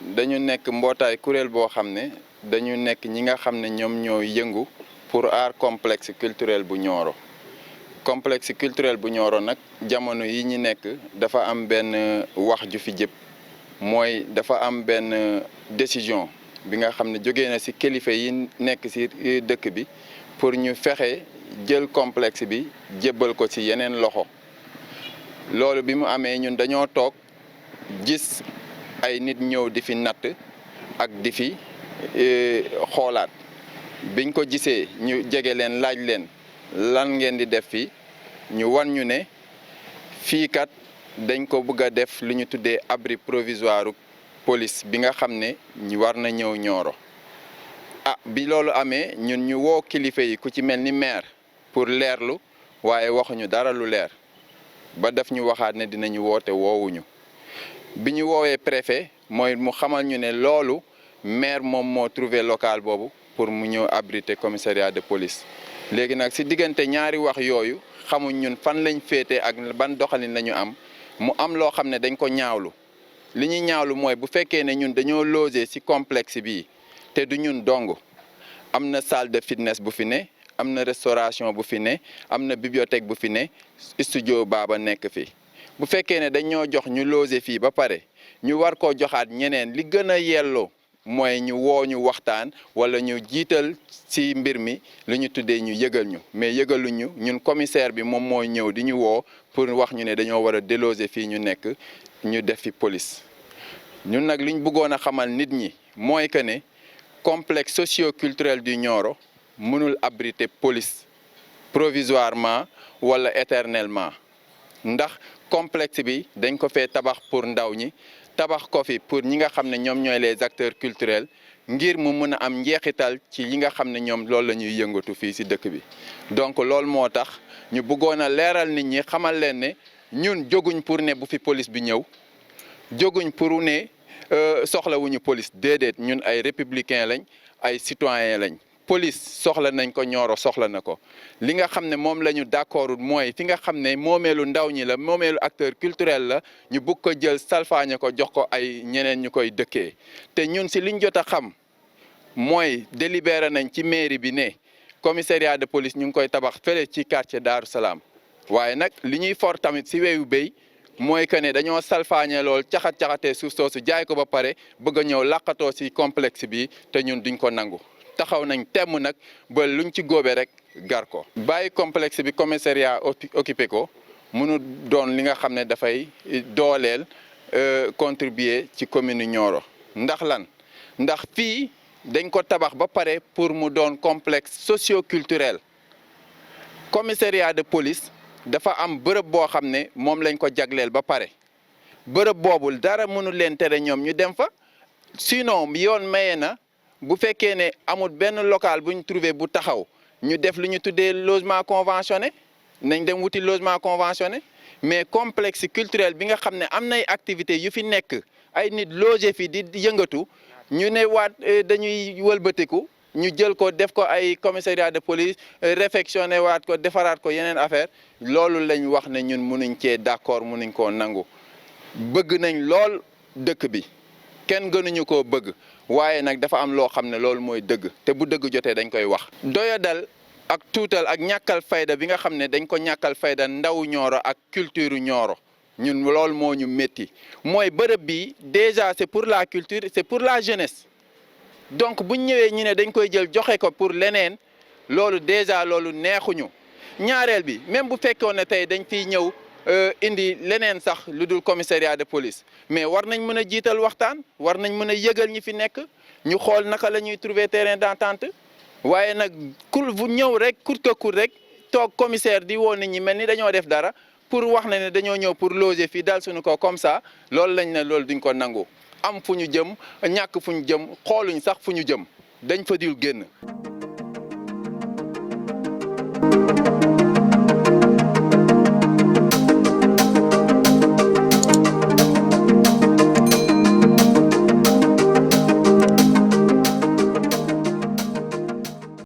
dañu nekk mbootaay kuréel boo xam ne dañu nekk ñi nga xam ne ñoom ñoo yëngu pour aar complexe culturel bu Nioro. Complexe culturel bu Nioro nag jamono yi ñu nekk dafa am benn wax ju fi jëpp mooy dafa am benn décision bi nga xam ne jógee na ci kilifa yi nekk ci dëkk bi pour ñu fexe jël complexe bi jébbal ko ci yeneen loxo. loolu bi mu amee ñun dañoo toog gis ay nit ñëw di fi natt ak di fi xoolaat biñ ko gisee ñu jege leen laaj leen lan ngeen di def fii ñu wan ñu ne fii kat dañ ko bëgg a def lu ñu tuddee abri provisoire police bi nga xam ne ñu war na ñëw Nioro. bi loolu amee ñun ñu woo kilifa yi ku ci mel ni maire pour leerlu waaye waxuñu dara lu leer ba def ñu waxaat ne dinañu woote woowuñu bi ñu woowee préfet mooy mu xamal ñu ne loolu maire moom moo trouvé local boobu pour mu ñëw abriter commissariat de police. léegi nag ci diggante ñaari wax yooyu xamuñ ñun fan lañ féete ak ban doxalin lañu am mu am loo xam ne dañ ko ñaawlu li ñuy ñaawlu mooy bu fekkee ne ñun dañoo loger ci complexe bii te du ñun dong am na salle de fitness bu fi ne am na restauration bu fi ne am na bibliothèque bu fi ne studio Baba nekk fi bu fekkee ne dañoo jox ñu loger fii ba pare ñu war koo joxaat ñeneen li gën a yelloo mooy ñu woo ñu waxtaan wala ñu jiital ci mbir mi lu ñu tuddee ñu yëgal ñu mais yëgaluñu ñun commissaire bi moom moo ñëw di ñu woo pour wax ñu ne dañoo war a déloger fii ñu nekk ñu def fi police. ñun nag liñ bëggoon a xamal nit ñi mooy que ne complexe socio-culturel du Nioro mënul abriter police provisoirement wala éternellement ndax complexe bi dañ ko fee tabax pour ndaw ñi. tabax ko fi pour ñi nga xam ne ñoom ñooy les acteurs culturels ngir mu mën a am njeexital ci yi nga xam ne ñoom loolu la ñuy yëngatu fii ci dëkk bi donc loolu moo tax ñu bëggoon a leeral nit ñi xamal leen ne ñun jóguñ pour ne bu fi police bi ñëw jóguñ pour ne soxlawuñu police déedéet ñun ay républicain lañ ay citoyen lañ police soxla nañ ko Nioro soxla na ko li nga xam ne moom la ñu d'accordul mooy fi nga xam ne moomeelu ndaw ñi la moomeelu acteur culturel la ñu bëgg ko jël salfaañe ko jox ko ay ñeneen ñu koy dëkkee te ñun si liñ jot a xam mooy délibéré nañ ci mairie bi ne commissariat de police ñu ngi koy tabax fële ci quartier Daaru Salaam waaye nag li ñuy for tamit si weewu béy mooy que ne dañoo salfaañe lool caxat-caxatee suuf soosu jaay ko ba pare bëgg a ñëw laqatoo si complexe bi te ñun duñ ko nangu taxaw nañ temm nag ba luñ ci góobe rek gar ko bàyyi complexe bi commissariat occupé ko mënu doon li nga xam ne dafay dooleel contribuer ci commune Nioro ndax lan ndax fii dañ ko tabax ba pare pour mu doon complexe socio-culturel commissariat de police dafa am bërëb boo xam ne moom lañ ko jagleel ba pare bërëb boobul dara mënu leen tere ñoom ñu dem fa sinon yoon maye na bu fekkee ne amul benn local bu ñu trouvé bu taxaw ñu def lu ñu tuddee logement conventionné nañ dem wuti logement conventionné mais complexe culturel bi nga xam ne am nay activités yu fi nekk ay nit logé fi di yëngatu ñu ne waat dañuy wëlbatiku ñu jël ko def ko ay commissariat de police réfectionné waat ko defaraat ko yeneen affaire loolu lañ wax ne ñun mënuñ cee d'accord mënuñ koo nangu bëgg nañ lool dëkk bi kenn gënuñu koo bëgg waaye nag dafa am loo xam ne loolu mooy dëgg te bu dëgg jotee dañ koy wax. doyadal ak tuutal ak ñàkkal fayda bi nga xam ne dañ ko ñàkkal fayda ndaw Nioro ak culture Nioro ñun loolu moo ñu métti mooy bërëb bi déjà c'est pour la culture c'est pour la jeunesse donc buñ ñëwee ñu ne dañ koy jël joxe ko pour leneen loolu déjà loolu neexuñu ñaareel bi même bu fekkoon ne tey dañ fiy ñëw. indi leneen sax lu dul commissariat de police mais war nañ mën a jiital waxtaan war nañ mën a yëgal ñi fi nekk ñu xool naka la ñuy trouver terrain d'entente waaye nag kur bu ñëw rek court que court rek toog commissaire di woo nit ñi mel ni dañoo def dara pour wax ne dañoo ñëw pour loger fii dal suñu ko comme ça loolu lañ ne loolu duñ ko nangu am fu ñu jëm ñàkk fu ñu jëm xooluñ sax fu ñu jëm dañ fa dul génn.